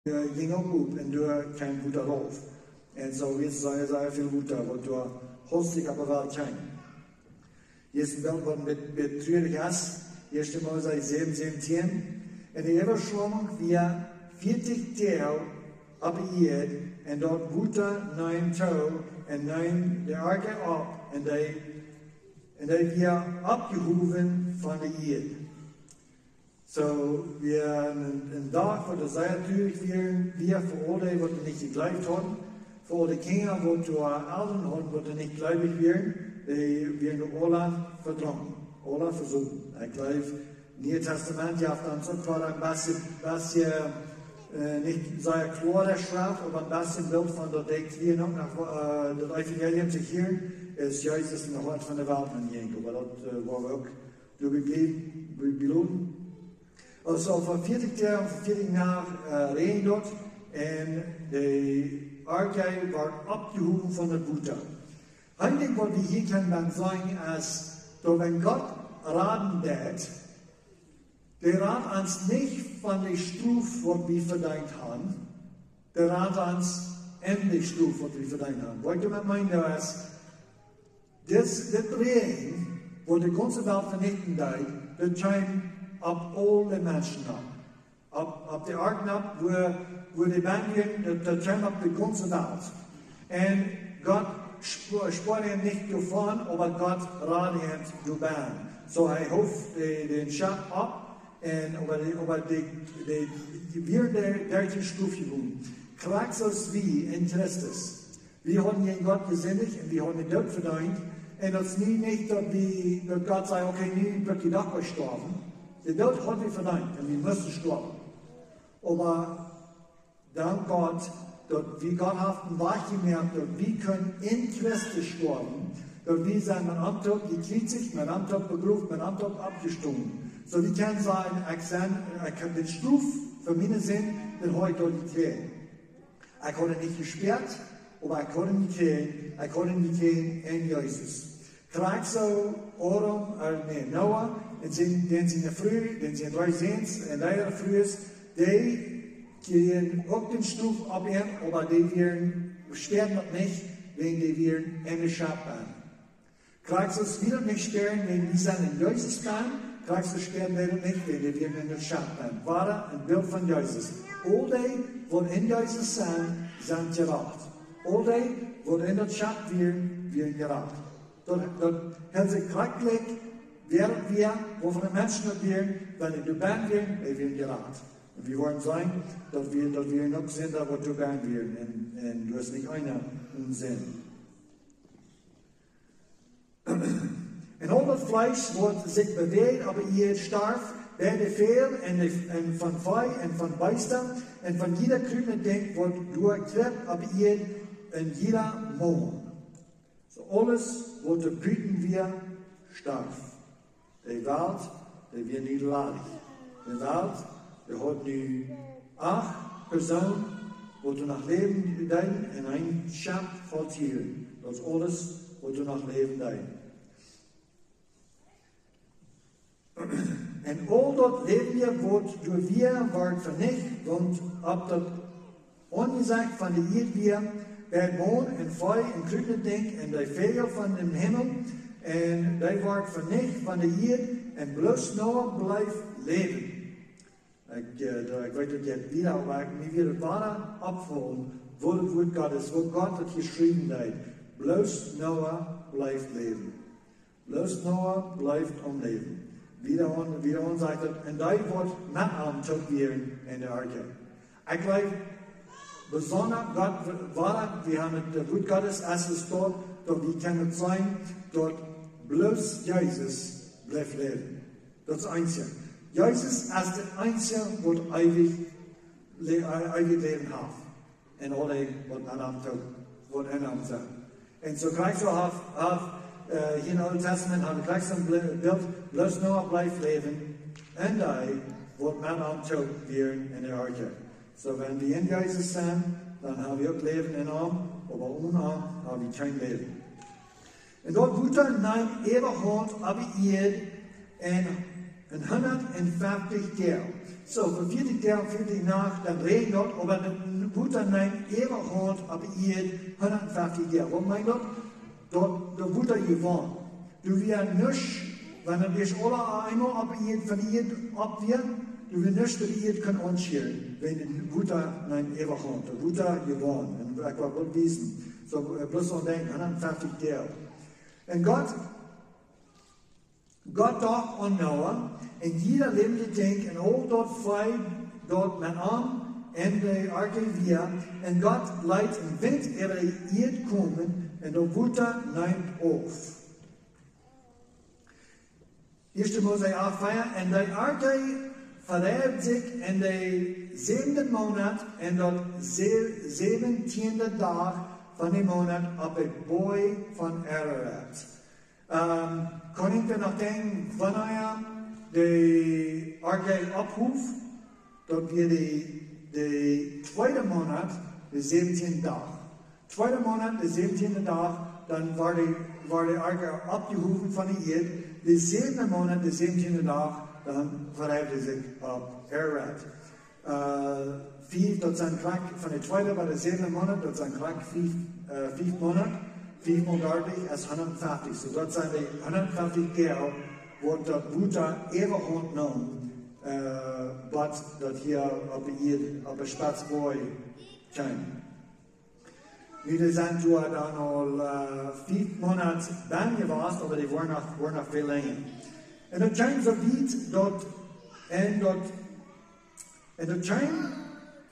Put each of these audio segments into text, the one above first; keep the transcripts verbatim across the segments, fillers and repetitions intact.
Äh, jinkj uk opp un doa kjeem Wota rauf. Un soo wia sea, sea väl Wota, waut doa hastich opp de Welt kjeem. Hia es een Bilt, waut een bät, bät truarich es. Ieeschte Mose säwen, säwentieen. Un de Äwaschwamunk wia vieetich Doag opp de Ieed, un daut Wota neem too, un neem de Arka opp, un dee, un dee wia oppjehowen von de Ieed. Soo, wia een, een Dach, waut sea truarich wia, wia fa aul dee, waut nich jejleeft hauden, fa aul de Kjinja, waut äare Elren hauden, waut nich jleewich wieren, dee wieren aula vedrunken, aula vesunken. Ekj jleew, Niee Tastament, jo, dan soo kloa een bät, bät, äh, nich sea kloa de Schreft, oba een bät Bilt von daut, dee kjrieen uk noch, äh, daut Evangelium to hieren, es Jesus en daut Hoat von de Welt aunjejinkj. Oba daut, äh, woa wie uk doabie bliewen, bie-, bliewen. Aulsoo, fa vieetich Doag un fa vieetich Nacht, äh, räajend daut, un de Arka wort oppjehowen von daut Wota. Een Dinkj, waut wie hia kjennen seenen, es, daut wan Gott raden deit, dee rat ons nich von de Strof, waut wie vedeent haben, dee rat ons en de Strof, waut wie vedeent haben. Waut ekj doamet meen, daut es, dit, dit Räajen, waut de gaunze Welt venichten deed, daut kjeem opp aule Menschen aun. Opp, opp de Ark nopp, wua, wua dee benn wieren, daut, daut kjeem opp de gaunze Welt. Un Gott spo-, spoad an nich doavon, oba Gott rad an doabenn. Soo, hee hoof de, dän Schepp opp, un oba dee, oba dee, dee, dee wieren doa derch de Strof jebungen. Krakjt soo aus wie en Christus. Wie hauden jäajen Gott jesindicht un wie hauden dän Doot vedeent. Un daut es nu nich daut wie, daut Gott säd, okay, nu woa jie doch stoawen. Dän Doot hauden wie vedeent un wie musten stoawen. Oba dank Gott, daut wie, Gott haft een Wajch jemoakt, daut wie kjennen en Christus stoawen, daut wie sent met am toop jekjriezicht, met am toop begroft, met am toop oppjestonen. Soo wie kjennen sajen, ekj sie, ekj hab dän Strof fa miene Sind, dän hab ekj doa jekjräajen. Ekj haud am nich jespäat, oba ekj haud am jekjräajen, ekj haud am jekjräajen en Jesus. Krakjt soo Adam, äh, nä, Noah, un sien, dän siene Fru, dän siene dree Säns, un äare Frues, dee kjrieejen uk dän Strof opp an, oba dee wieren, späaden daut nich, wan dee wieren en de Schepp benn. Krakjt soo aus wie daut nich späaren, wan wie sent en Jesus benn, krakjt soo späaden dee daut nich, wan dee wieren en de Schepp benn. Wada een Bilt von Jesus. Aul dee, waut en Jesus sent, sent jerat. Aul dee, waut en daut Schepp wieren, wieren jerat. Daut, daut helt sikj krakjt jlikj, wäa daut wia, waut fa Menschen daut wieren, wan dee doabenn wieren, dee wieren jerat. Un wie woaren seenen, daut wie, daut wie uk sent, daut waut doabenn wieren, un, un doa es nich eena onen Sind. Un aul daut Fleesch, waut sikj bewäajd opp de Ieed, storf, bie de Väajel un de, un von Vee un von Beesta un von jieda kjriepent Dinkj, waut doa kjriept opp de Ieed, un jieda Maun. Soo aules, waut doa buten wia, storf. De Welt, dee wia nu ladich. De Welt, dee haud nu acht Persoonen, waut doa noch läwen deeden, un een Schepp voll Tieren. Daut es aules, waut doa noch läwen deed. Un aul daut Läwen, waut doa wia, wort venicht, wiels opp daut Aunjesecht von de Ieed wia, bie Maun un Vee un kjriepent Dinkj un de Väajel von dän Himmel, un dee wort venicht von de Ieed, un bloos Noah bleef läwen. Ekj, äh, doa, ekj weet daut jeit wieda, oba ekj, mie wia daut wada oppjefollen, woo daut Wuat Gottes, woo Gott daut hia jeschräwen haft. Bloos Noah bleef läwen. Bloos Noah bleef aum Läwen. Wieda aun, wieda aun sajcht et, un dee waut met am toop wieren en de Arka. Ekj jleew, besonda Gott, wa-, wada, wie haben et, daut Wuat Gottes, aus et steit, daut wie kjennen seenen, daut bloos Jesus bleef läwen. Daut es eensich. Jesus es de eensje, waut eewich lä-, äh, eewich Läwen haft. Un aul dee, waut aun am toop, waut aun am sent. Un soo krakjt soo haft, haft, äh, hia em Oolen Tastament hab wie krakjt soon Bl-, Bilt, bloos Noah bleef läwen, un dee, waut met am toop wieren en de Arka. Soo, wan wie en Jesus sent, dan hab wie uk Läwen en am, oba onen am hab wie kjeen Läwen. Un daut Wota neem äwahaunt opp de Ieed en, en hundatfeftich Doag. So, fa vieetich Doag, vieetich Nacht, dan räajent daut, oba daut Wota neem äwahaunt opp de Ieed, hundatfeftich Doag. Waut meent daut? Daut, daut Wota jewonn. Doa wia nuscht, wan daut ieescht aula eemol opp de Ieed, von de Ieed opp wia, doa wia nuscht, daut de Ieed kunn aunschieren, wan daut Wota neem äwahaunt. Daut Wota jewonn. Un ekj well daut wiesen. So, äh, bloos aun denkjen, hundatfeftich Doag. Un Gott Gott docht aun Noah un jieda läwendjet Dinkj un aul daut Vee, daut met am en de Arke wia, un Gott leet een Wint äwa de Ieed komen un daut Wota neem auf. Ieeschte Mose acht vea, un de Arke vereifd sikj en de säwende Moonat un daut sä-, säwentieende Dach von de Moonat opp de Boaj von Ararat. Ähm, kaun jie noch denkjen, wanea de Arke opphilt? Daut wia de, de tweede Moonat, de säwentieende Dach. Tweede Moonat, de säwentieende Dach, dan wort de, wort de Arke oppjehowen von de Ieed. De säwende Moonat, de säwentieende Dach, dan vereifd see sikj opp Ararat. Äh, fief, daut sent krakjt von de tweede bat de säwende Moonat, daut sent krakjt fief, äh, fief Moonat. Fief mol dartich es hundatfeftich. So, daut sent de hundatfeftich Doag, waut daut Wota äwahaunt neem, äh, bat daut hia opp de Ieed, opp de Spetz Boaj kjeem. Nu, dee sent doa dan aul, äh, fief Moonat benn jewast, oba dee wieren noch, wieren noch väl lenja. Un daut kjeem soo wiet daut, un daut, un daut kjeem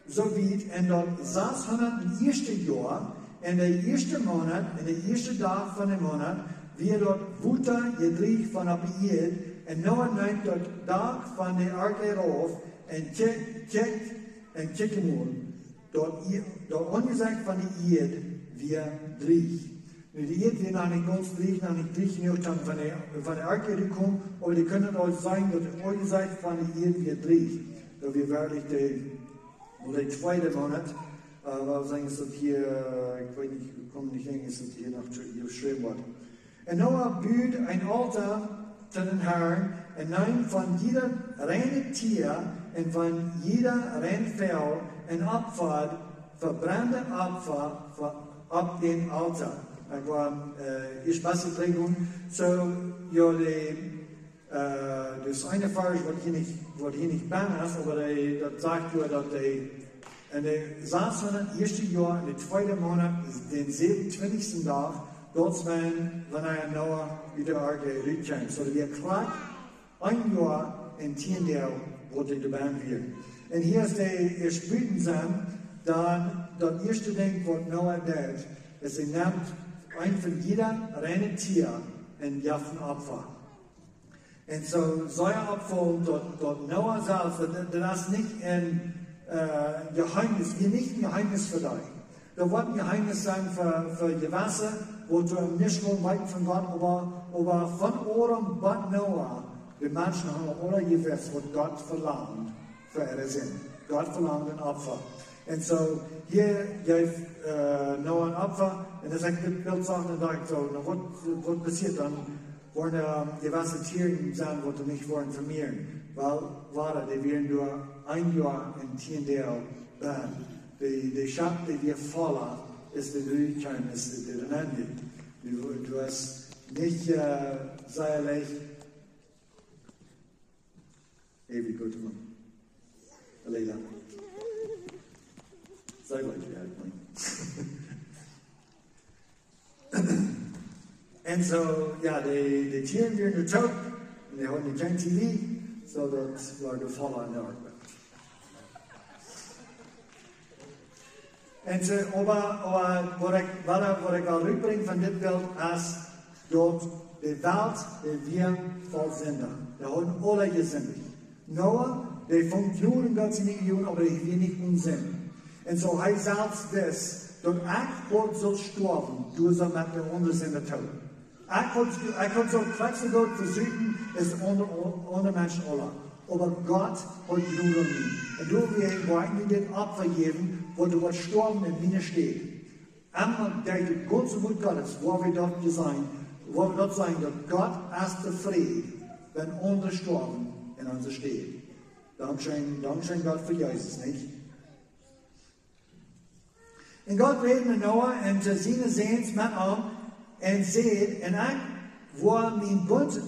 soo wiet en daut sashundat ieeschte Joa, en de ieeschte Moonat, en de ieeschte Dach von de Moonat, wia daut Wota jedrieecht von opp de Ieed, un Noah neem daut Dak von de Arke rauf, un kjikj, kjikj, un kjikj mol. Daut Ie-, daut Aunjesecht von de Ieed wia drieech. Nu, de Ieed wia noch nich gaunz drieech, noch nich drieech jenuach, toom von de, von de Arke rutkomen, oba dee kunnen aul seenen, daut daut Aunjesecht von de Ieed wia drieech. Daut wia werkjlich de, de tweede Moonat, äh, waut sajen es daut hia, äh, ekj weet nich, ekj kom nich enj, es daut hia noch to, hia jeschräwen woat. Un Noah bud een Altoa to dän Harn un neem von jieda reinet Tia un von jieda rein Voagel een Opfa, vebrennde Opfa, fa, opp dän Altoa. Ekj woa, äh, ieescht waut trigj gonen. So, jo, de, äh, daut es een Varsch, waut hia nich, waut hia nich benn es, oba dee, daut sajcht jo, daut dee en de sashundat ieeschte Joa, en de tweede Moonat, dän säwentwintichsten Dach, daut es wan, wanea Noah ut de Arke rutkjeem. So, dee wia krakjt een Joa un tieen Doag, waut dee doa benn wia. Un hia es dee ieescht buten sennen, dan daut ieeschte Dinkj, waut Noah deed, es, hee neem een von jieda reinet Tia un jeef een Opfa. Un soo, soo opfaulen daut, daut Noah selfst, daut, daut es nich een, äh, Jeheemnis, wia nich een Jeheemnis fa dee. Daut woat een Jeheemnis sennen fa, fa jewesse, waut doa nich wullen weeten von Gott, oba, oba von Adam bat Noah, de Menschen haben aula jewist, waut Gott velangd fa äare Sind. Gott velangd een Opfa. Un soo, hia jeef, äh, Noah een Opfa, un aus ekj dit Bilt sach, dan docht ekj soo, na, waut, waut passieet dan? Woaren, ähm, jewesse Tieren sennen, waut doa nich woaren vemieren. Well, woaren, dee wieren doa een Joa un tieen Doag benn. De, de Schap, dee wia volla, es dee rut kjeem, es dee, dee doa nenn jinkj. Du, du hast nich, äh, sea leicht. Ewich goot, Maun. Leila. Sea goot, jo, ekj meen. Un soo, jo, de, de Tieren wieren nu doot. Un dee hauden kjeen T V. So, daut wia de Fall aun de Oabeit. Un soo, oba, oba waut ekj, waut ekj, waut ekj well rutbrinjen von dit Bilt es, daut de Welt, dee wia voll Sind. Dee hauden aula jesindicht. Noah, dee funk Jnod en Gott siene Augen, oba dee wia nich onen Sind. Un soo hee selfst wist, daut ekj haud sult stoawen, doa soo met de aundre Sinda toop. Ekj haud, ekj haud soo krakjt soo goot vesopen aus aundre, aundre Menschen aula. Oba Gott haud Jnod aun mie. Un doawäajen woa ekj nu dit Opfa jäwen, waut doa woat stoawen en miene Städ. Emma derch daut gaunze Wuat Gottes, woa wie daut seenen, woa wie daut seenen, daut Gott es tofräd, wan aundre stoawen en onse Städ. Dankscheen, dankscheen Gott fa Jesus, nich? Un Gott räd no Noah un to siene Säns met am un säd: "Un ekj woa mien Bunt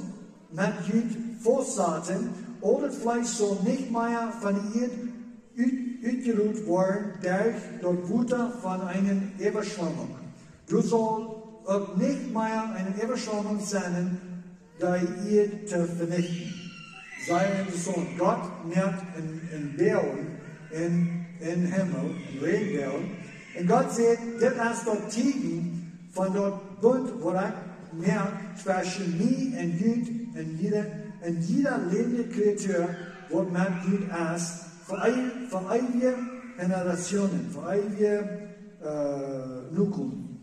met junt faustsaten, aul daut Fleesch saul nich mea von de Ieed ut-, utjerot woaren derch daut Wota von eene Äwaschwemmunk. Doa saul uk nich mea eene Äwaschwemmunk sennen, de Ieed to venichten." Sea interessaunt. Gott moakt een, een Boagen en, em Himmel, een Räajenboagen. Un Gott sajcht: "Dit es daut Tieekjen von daut Bunt, waut ekj moak tweschen mie un junt un jieda, un jieda läwende Kreatua, waut met junt es, fa eew-, fa eewje Generationen, fa eewje, äh, Nokomen.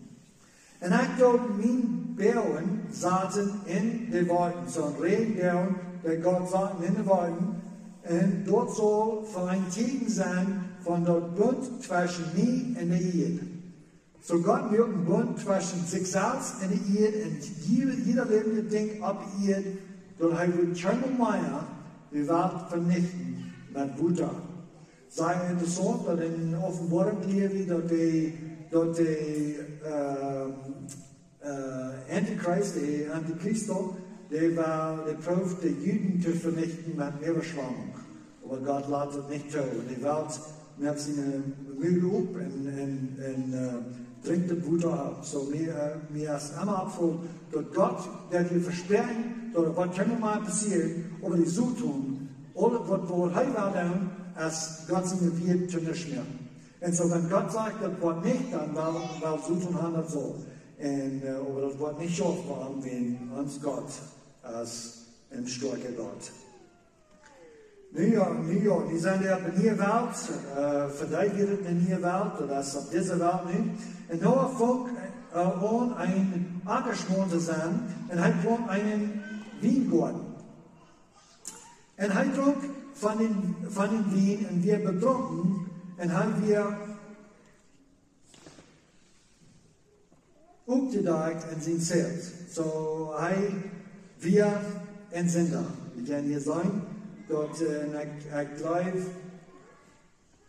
Un ekj doo mien Boagen saten en de Wolkjen." Soo een Räajenboagen, dee Gott sat en de Wolkjen. "Un daut saul fa een Tieekjen sennen von daut Bunt tweschen mie un de Ieed." Soo Gott moakt een Bunt tweschen sikj selfst un de Ieed un jieda, jieda läwende Dinkj opp de Ieed, daut hee woat kjeenmol mea de Welt venichten met Wota. Sea interessaunt, daut en Openboarunk läsen wie, daut de, daut de, ähm, äh, Antichrist, de Antichristo, dee well, dee proowt de Juden to venichten met Äwaschwemmunk. Oba Gott lat daut nich too. Un de Welt moakt siene Mul op un, un, un, äh, drinkjt daut Wota opp. Soo mie, äh, mie es emma oppjefollen, daut Gott, dee haft vesproaken, daut waut emma mol passieren, oba de Soton, aules waut, waut hee well doonen, es Gott siene Wieed to nuscht moaken. Un soo, wan Gott sajcht, daut woat nich, dan well, well Soton han, daut saul. Un, äh, oba daut woat nich schaufen, wan ons Gott es een stoakja Gott. Nu jo, nu jo, wie sent opp de niee Welt, äh, fa dee wia daut eene niee Welt, daut es opp dise Welt nu. Un Noah funk, äh, aun een Ackerschmaun to sennen, un hee plaunt eenen Wiengoaden. Un hee drunk von dän, von dän Wien un wia bedrunken, un hee wia oppjedakjt en sien Zelt. Soo, hee wia een Sinda. Wie kjennen hia seenen, daut, äh, un ekj, ekj jleew,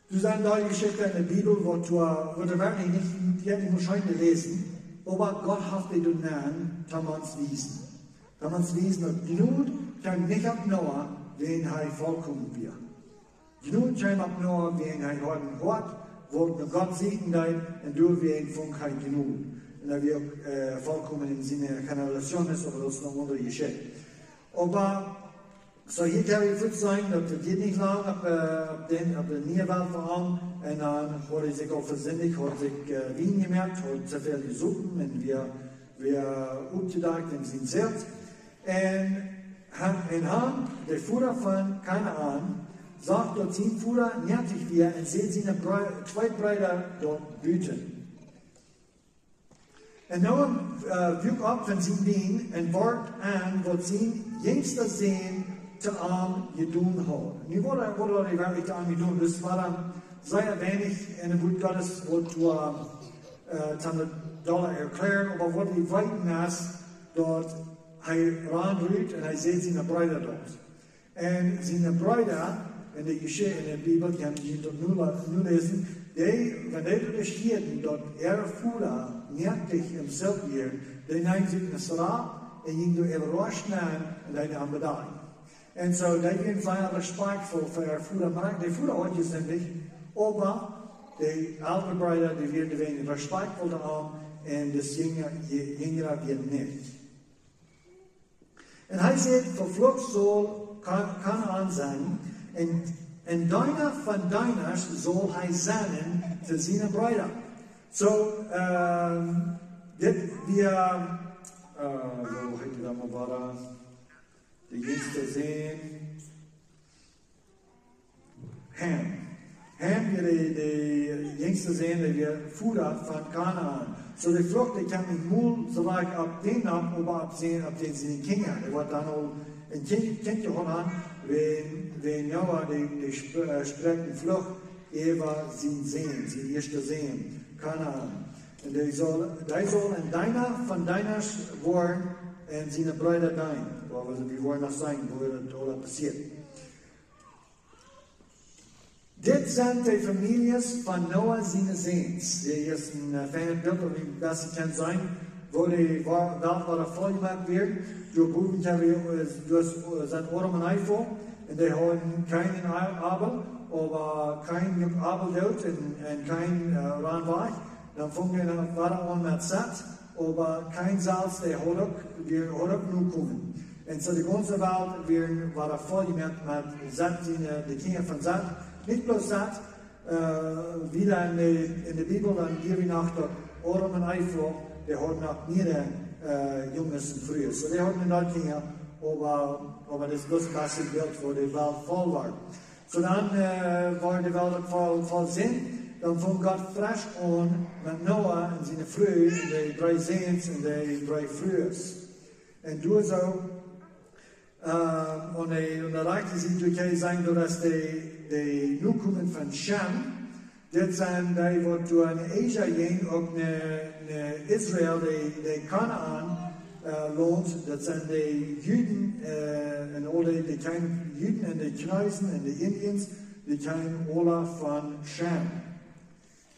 doa sent dee Jeschichten en de Bibel, waut, äh, waut werkjlich nich, dee nich mea scheen to läsen, oba Gott haft dee doa nenn, toom ons wiesen. Toom ons wiesen, daut Jnod kjeem nich opp Noah, wiels hee volkomen wia. Jnod kjeem opp Noah, wiels hee haud een Hoat, waut no Gott sieekjen deed, un doawäajen funk hee Jnod. Un hee wia uk, äh, volkomen en siene Generationen, oba daut es eene aundre Jeschicht. Oba, soo hia kjenn wie fuaz seenen, daut et nich lang opp, äh, opp dän, opp de niee Welt wia, un dan haud hee sikj aul vesindicht, haud sikj, äh, Wien jemoakt, haud too väl jesopen un wia, wia oppjedakjt en sien Zelt. Un hee, un Ham, de Voda von Kanaan, sach, daut sien Voda noaktich wia, un säd siene Bree-, twee Breeda doa buten. Un Noah, äh, wuak opp von sien Dach un wort aun, waut sien jinjsta Sän to am jedonen haud. Nu woat, woat hee werkjlich to am jedonen. Daut wia dan sea weinich en daut Wuat Gottes, waut, äh, äh, to daut dolla erkjläaren, oba waut wie weeten es, daut hee rand rut un hee säd siene Breeda doa. Un siene Breeda, en de Jeschicht, en de Bibel, kjenn jie daut nu la-, nu läsen, dee, wan dee daut hieeden, daut äa Voda noaktich em Zelt wia, dee neem sikj een Strap un jinkj doa äwa Rost nenn un deed am bedakjen. Un soo, dee wieren sea respakjtvoll fa äa Voda, oba de Voda haud jesindicht, oba de eldre Breeda, dee wieren doawäajen respakjtvoll to am, un de jinja-, je-, jinjra wieren nich. Un hee säd: "Veflucht saul Ka-, Kanaan sennen, un, un eena von de Deenasch saul hee sennen to siene Breeda." Soo, ähm, dit wia, äh, woo heet dee dan mau wada? De jinjsta Sän. Ham. Ham wia de, de jinjsta Sän, dee wia Voda von Kanaan. Soo de Frucht, dee kjeem nich mol soo rajcht opp dän opp, oba opp sien, opp dän siene Kjinja. Dee woat dan aul een Kjint, Kjint jehaut han, wan, wan Noah dee, dee sp-, äh, sprakjt de Frucht äwa sien Sän, sien ieeschta Sän, Kanaan. Un dee saul, dee saul een Deena von Deenasch woaren un siene Breeda deenen. Oba wie woaren noch seenen, woo daut aul passieet. Dit sent de Famieljes von Noah siene Säns. Dit es een, äh, feinet Bilt, om een bät to kjennen seenen, woo de Wa-, Welt wada voll jemoakt wort. Doa bowen hab wie, äh, doa, äh, sent Adam un Eva. Un dee hauden Kain un A-, Abel, oba Kain muak Abel doot un, un Kain, äh, rand wajch. Dan funk hee wada aun met Set, oba Kain selfst, dee haud uk, dee haud uk Nokomen. Un soo de gaunze Welt wia wada voll jemoakt met Set siene, de Kjinja von Set. Nich bloos Set, äh, wieda enne, enne Bibel, dan hia wie noch daut Adam un Eva, dee hauden noch mea, äh, Junges un Frues. Soo, dee hauden noch Kjinja, oba, oba dit es bloos een bät een Bilt, woo de Welt voll wort. Soo dan, äh, wort de Welt uk voll, voll Sind. Dan funk Gott fresch aun met Noah un siene Fru un de dree Säns un de dree Frues. Un doa soo, äh, un hee, un dan rajchte sikj, doa kjenn jie seenen, daut es de, de Nokomen von Shem. Dit sent dee, waut doa en Asia jinjen, uk no, no Israel, de, de Kanaan, äh, Launt. Daut sent de Juden, äh, un aul de, de kjeemen, Juden un de Chinesen un de Indians, dee kjeemen aula von Shem.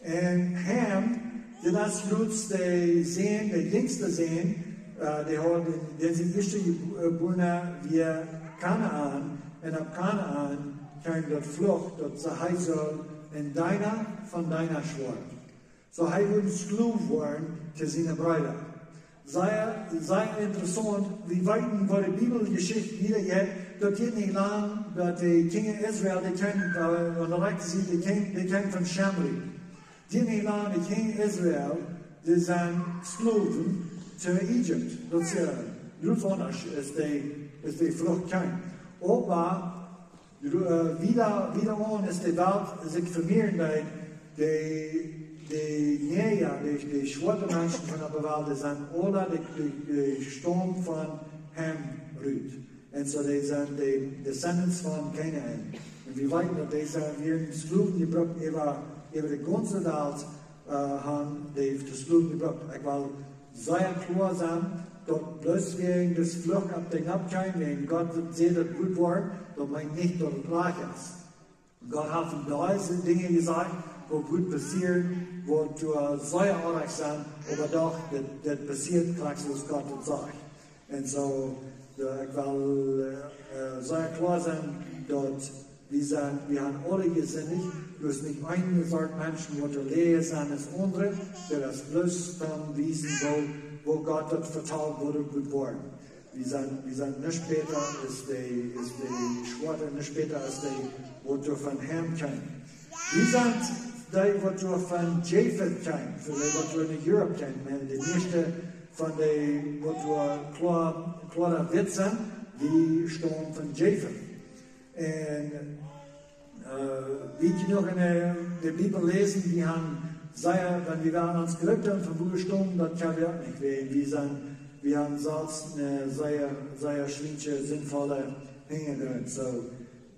Un Ham, dit es bloos de Sän, de jinjste Sän, äh, dee haud, dän sien ieeschte Jebu-, äh, Jebuarna wia Kanaan, un opp Kanaan kjeem daut Fluch, daut see, hee sull een Deena von Dinah woaren. Soo hee wudd een Sklow woaren to siene Breeda. Sea, sea interessaunt, wie weeten, woo de Bibeljeschicht wieda jeit, daut deit nich lang, daut de Kjinja Israel, dee kjeemen, äh, aun de rajchte Sied, dee kjeemen, dee kjeemen von Shem. Deit nich lang, de Kjinja Israel, dee sent Sklowen to Ägipten. Daut es, äh, gaunz aundasch es dee, es dee Flucht kjeem. Oba Ru-, äh, wieda, wieda aun es de Welt sikj vemieet, de, de, de Negra, de, de schwoate Menschen von de Welt, dee sent aula de, de, de Staum von Ham rut. Un soo, dee sent de Descendants von Kanaan. Un wie weeten, daut dee sent, wieren Sklowen jebrukt äwa, äwa de gaunze Welt, äh, haben dee to Sklowen jebrukt. Ekj well sea kloa sennen, daut bloos wäajen daut Fluch opp dän Nopp kjeem, wäajen Gott säd, daut wudd woaren, daut meent nich, daut et rajcht es. Gott haft en dise Dinja jesajcht, waut wudd passieren, waut doa sea oajch sent, oba doch, daut, daut passieet krakjt soo aus Gott daut sajcht. Un soo, jo, ekj well, äh, äh, sea kloa sennen, daut wie sent, wie haben aule jesindicht, doa es nich eene Sort Menschen, waut doa läaja sent aus aundre, daut es bloos toom wiesen, woo, woo Gott daut vetalt, woo daut wudd woaren. Wie sent, wie sent nich bäta aus dee, aus dee Schwoate, nich bäta aus dee, waut doa von Ham kjeemen. Wie sent dee, waut doa von Jefeth kjeemen, von dee, waut doa en Europa kjeemen, un de mieeschte von dee, waut doa kloa, kloa witt sent, dee staumen von Jefeth. Un, äh, wie jie noch en de, de Bibel läsen, wie haben sea, wan wie wellen ons Grooten von wua stonen, daut kjenn wie uk nich, wäajen wie sent, wie haben selfst een sea, sea schwiensche, sindvolle Dinja jedonen. Soo,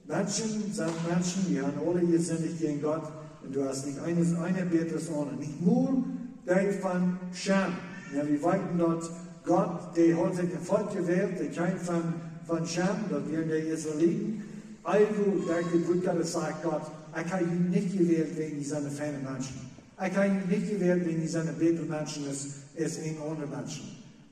Menschen sent Menschen, wie haben aule jesindicht jäajen Gott, un doa es nich een, een bätret aus aundret. Nich mol dee von Shem. Jo, wie weeten, daut Gott, dee haud sikj een Volkj jewält, dee kjeem von, von Shem, daut wieren de Israeliten. Eenjemol, daut de Buak daut sajcht, Gott, ekj hab junt nich jewält wäajen jie sent feine Menschen. Ekj hab junt nich jewält wäajen jie sent bätre Menschen aus, aus een aundre Menschen.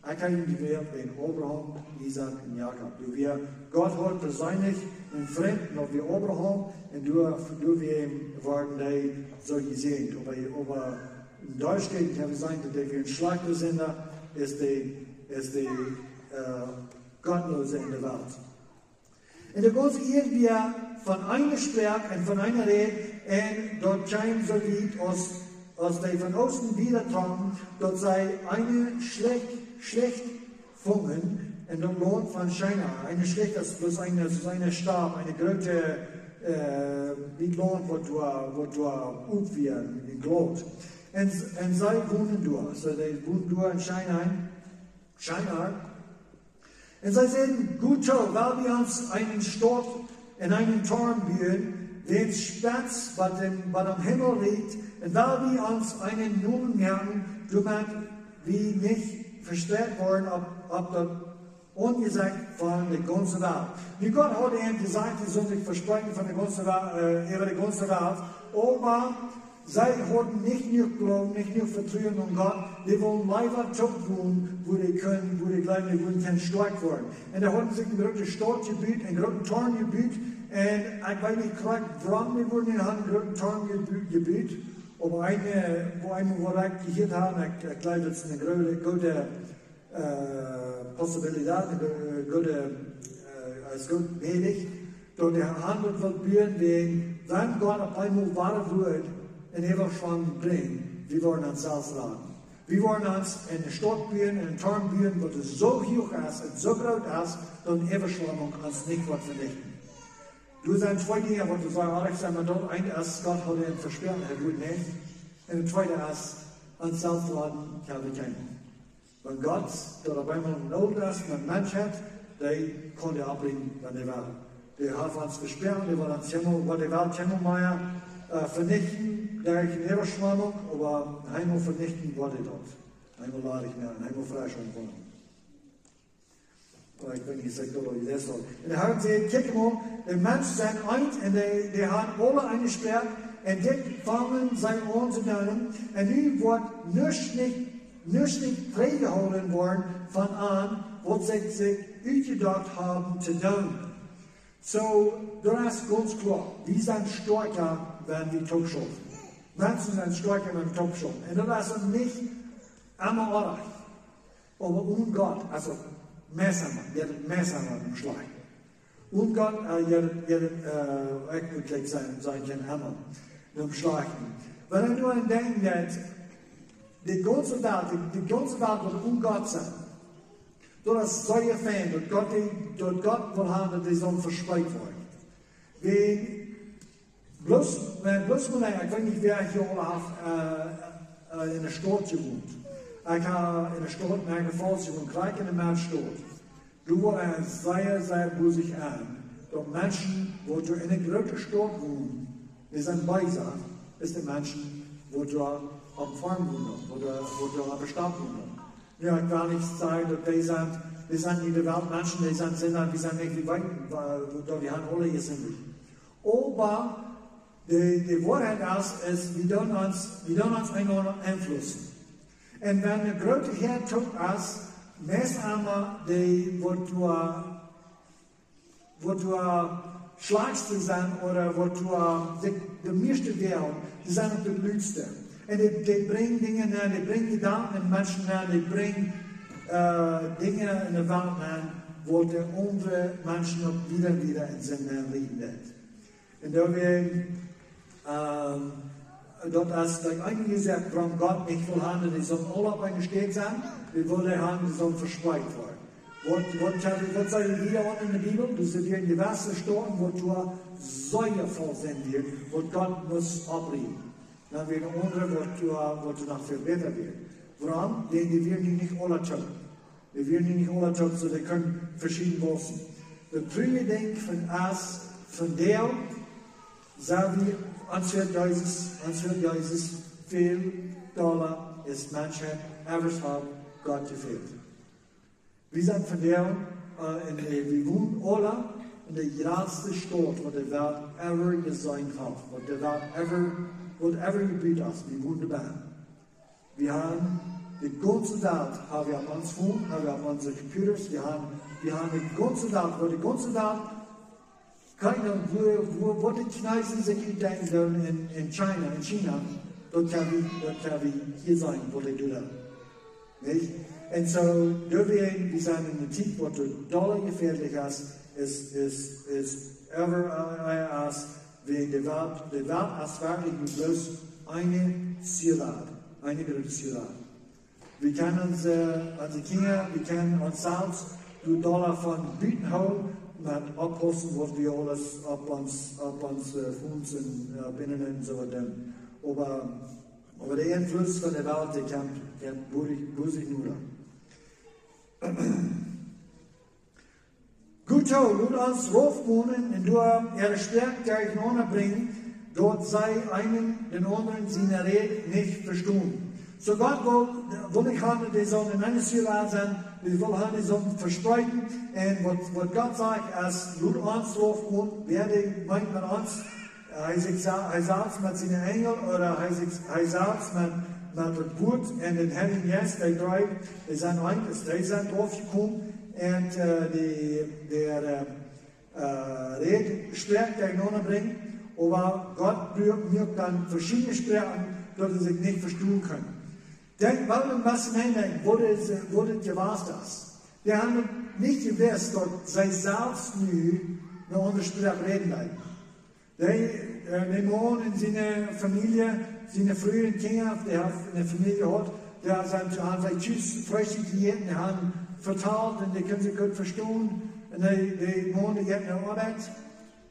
Ekj hab junt jewält wäajen Abraham, Isaak un Jakob. Doa wia Gott haud perseenlich een Frint, daut wia Abraham, un doa, doa wia, worden dee soo jesäajent. Oba, oba en Deel Städen kjenn wie seenen, daut dee wia een schlajchta Sinda, es dee, es dee, äh, Gottloose en de Welt. Un de gaunze Ieed wia von eene Sproak un von eene Räd, un daut kjeem soo wiet aus, aus dee von Oosten wieda trocken, daut see eene Schlecht, Schlecht fungen en daut Launt von Shinar. Eene Schlecht es bloos eene, es eene Stap, eene groote, äh, bät Launt, waut doa, waut doa op wia, en Glut. Un, un see wonden doa. Soo, dee wonden doa en Shinar. Shinar. Un see säden: "Goot soo, well wie ons eene Staut un eenen Toren buen, dee spetz bat dän, bat dän Himmel rieekjt, un well wie ons eenen Nomen moaken, doamet wie nich vestreit woaren opp, opp daut, Aunjesecht von de gaunze Welt. Nu, Gott haud an jesajcht, dee sullen sikj vespreeden von de gaunze Welt, äh, äwa de gaunze Welt. Oba see hauden nich jenuach Gloowen, nich jenuach Vetruen aun Gott. Dee wullen leewa toop wonen, wua dee kunnen, wua dee jleewden, dee wudden kjennen stoakj woaren. Un dee hauden sikj eene groote Staut jebut, eenen grooten Toren jebut. Un ekj weet nich krakjt, wuarom dee wudden eenen grooten Toren jebu-, jebut. Oba eene, wua eemol waut ekj jehieet haud, ekj, ekj jleew, daut es eene groote, groote äh, Possibilität, äh, goode, äh, es goot mäajlich, daut dee Handel woat buen, wan, wan Gott opp eemol woare Wieed en Äwaschwemmunk brinjt, wie woaren ons selfst raden. Wie woaren ons eene Staut buen, eenen Toren buen, waut soo huach es un soo groot es, daut eene Äwaschwemmunk ons nich woat venichten. Doa sent twee Dinja, waut wie sea oajch sent, oba daut eene es, Gott haud an vesproaken, hee wudd nich. Un daut tweede es, ons selfst raden, ja, wie kjennen. Wan Gott daut opp eemol Noot es met Menschheit, dee kaun dee oppbrinjen, wan dee well. Dee haft ons vesproaken, dee woat ons Himmel, woat dee Welt Himmel mea, äh, venichten, derch eene Äwaschwemmunk, oba Himmel venichten woat dee daut. Himmel ladich moaken, Himmel fresch aunfangen. Oba ekj weet nich, aus ekj daut aul jeläsen haud. Un de Herr säd: "Kjikj mol, de Menschen sent eent un dee, dee haben aule eene Sproak, un dit fangen see aun to doonen, un nu woat nuscht nich, nuscht nich trigjjehoolen woaren von an, waut see sikj utjedocht haben to doonen." Soo, daut es gaunz kloa. Wie sent stoakja, wan wie toop schaufen. Menschen sent stoakja, wan wie toop schaufen. Un daut es nich emma oajch. Oba onen Gott, aulsoo, meist emma, jie haben meist emma em Schlajchten. Onen Gott, äh, jie haben, jie haben, äh, ekj mott jlikj sennen, sennen kjennen emma em Schlajchten. Wan eena nu aun denkjt, daut de gaunze Welt, de, de gaunze Welt woat onen Gott sennen. Daut es sea fein, daut Gott dee, daut Gott well haben, daut dee soo vespreet woat. Wan Bloos, wan bloos mol, ekj weet nich, wäa hia aula haft, äh, äh, enne Staut jewont. Ekj hab enne Staut Niagara Falls jewont, krakjt enne Staut. Doa woat eena sea, sea busy aun. Daut Menschen, waut doa enne groote Staut wonen, dee sent beesa aus de Menschen, waut doa opp Farm wonen, waut doa, waut doa opp de Staut wonen. Jo, ekj well nich sajen, daut dee sent, dee sent nich de Weltmenschen, dee sent, sent, wie sent nich, wie weeten, wa-, daut wie haben aule jesindicht. Oba de, de Woarheit es, es, wie doonen ons, wie doonen ons eenaunda beeinflussen. Un wan eene groote Häad toop es, meist emma dee, waut doa, waut doa schlajchtste sent, ooda waut doa sikj de mieeschte wellen, dee sent uk de lutste. Un dee, dee brinjen Dinja nenn, dee brinjen Jedanken en Menschen nenn, dee brinjen, äh, Dinja enne Welt nenn, waut de aundre Menschen uk wada, wada en Sind nenn lieden deit. Un doawäajen, ähm, daut es, daut eenje sajen, wuarom Gott nich well haben, daut dee soo aul opp eene Städ sent, dee well haben, daut dee soo vespreet woaren. Waut, waut, waut sajcht hia enne Bibel? Doa sent jewesse Stauten, waut doa sea voll sent, waut Gott must oprieemen. Dan wia de aundre, waut doa, waut doa noch väl bäta wia. Wuarom? Wan dee wieren nich aula toop. Dee wieren nich aula toop, soo dee kunnen veschieden wausen. Daut trurje Dinkj von ons, von däm, saj wie, ons fält Jesus, ons fält Jesus väl dolla aus Menschheit ever haft Gott jefält. Wie sent von däm, äh, en de, wie wonen aula en de jratste Staut, waut de Welt ever jeseenen haft, waut de Welt ever, waut ever jebut haft, wie wonen doabie. Wie haben de gaunze Welt, haben wie opp ons Phone, haben wie opp onse Computers, wie haben, wie haben de gaunze Welt, wua de gaunze Welt, kjikj no, wua, wua, waut de Chineesen sikj utdenkjen doonen en, en China, en China, daut kjenn wie, daut kjenn wie hia seenen, waut dee doonen. Nich? Un soo, doawäajen, wie sent en eene Tiet, waut doa dolla jefäadlich es, es, es, es ever, äh, äh, aus, wan de Welt, de Welt es werkjlich bloos eene Zielat, eene groote Zielat. Wie kjennen onse, onse Kjinja, wie kjennen ons selfst doa dolla von buten hoolen, met oppaussen, waut wie aules opp ons, opp ons, äh, Phones un, äh, opp Internet un soo waut doonen. Oba, oba de Einfluss von de Welt, dee kjemt, kjemt busy, busy nu dan. Goot soo, lot ons rauf gonen un doa äare Sproak derchenaunda brinjen, daut see eena dän aundren siene Räd nich vestonen. So Gott wull, wull nich haben, dee sullen en eene Sua sennen, dee wull haben, dee sullen vespreeden. Un waut, waut Gott sajcht, es, lot ons lof gonen, wäa dee meent met ons, hee sikj sa-, hee selfst met siene Enjel, ooda hee sikj, hee selfst met, met daut Wuat un dän Heiljen Jeist, dee dree, dee sent eent, es dee sent doa jekomen. Un, äh, dee, dee, äh, äh, räd Sproaken derchenaunda brinjen, oba Gott brukt, brukt dan veschiedne Sproaken, daut see sikj nich vestonen kjennen. Denkj mol een bät no, waut et, waut et jewast es. Dee haben nich jewist, daut see selfst nu eene aundre Sproak räden deeden. Dee, äh, dee Maun un siene Famielje, siene Fru un Kjinja, dee haft eene Famielje jehaut, dee sent to Aunfank tjus, Freestikj jejäten, dee haben vetalt un dee kunnen sikj goot vestonen. Un dee, dee Maun, dee jinkj no Oabeit.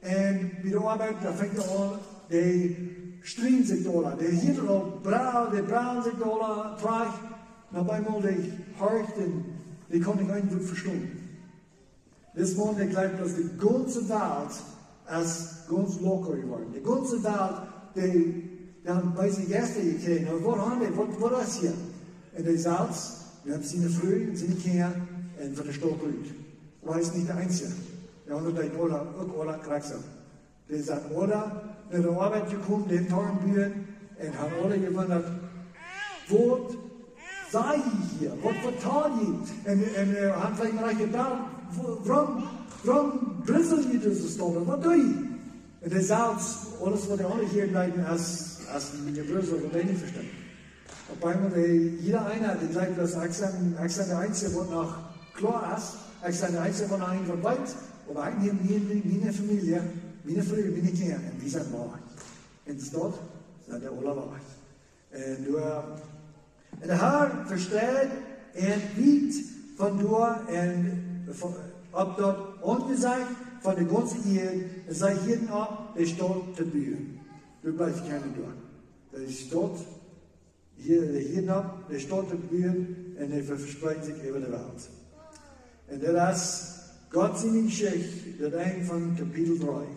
Un bie de Oabeit, doa funk et aun, dee strieden sikj doa. Dee hieeden aul Brell, dee brellden sikj doa trajcht. Un opp eemol dee horcht un dee kunn nich een Wuat vestonen. Dis Maun, dee jleeft, daut de gaunze Welt es gaunz loco jeworden. De gaunze Welt, dee, dee haben beese Jeista jekjräajen. Un waut haben dee? Waut, waut es hia? Un dee selfst, dee haft siene Fru un siene Kjinja un von de Staut rut. Oba hee es nich de eensje. De aundre deeden aula, uk aula krakjt soo. Dee sent aula no de Oabeit jekomen, dän Toren buen, un haben aula jewundat, waut saj jie hia? Waut vetal jie? Un, un, äh, haben veleicht noch jedocht, wo-, wuarom, wuarom brisel jie dise Staut? Waut doo jie? Un dee selfst, aules waut dee aundre hia jleewen, es, es een Jebrisel, waut dee nich vestonen. Opp eemol, dee, jieda eena, dee jleeft, daut ekj sie, ekj sie de eensje, waut noch kloa es. Ekj sie de eensje, waut noch irjent waut weet. Oba ekj näm mie, miene Famielje, miene Fru, miene Kjinja, un wie sent wajch. Un doa sent dee aula wajch. Un doa, un de Har vestreid an wiet von doa un von, opp daut Aunjesecht von de gaunze Ieed, un see hieeden opp, de Staut to buen. Doa bleef kjeena doa. De Staut, hia, hia noch, de Staut to buen, un dee vespreeden sikj äwa de Welt. Un daut es Gott siene Jeschicht, daut Enj von Kapitel dree.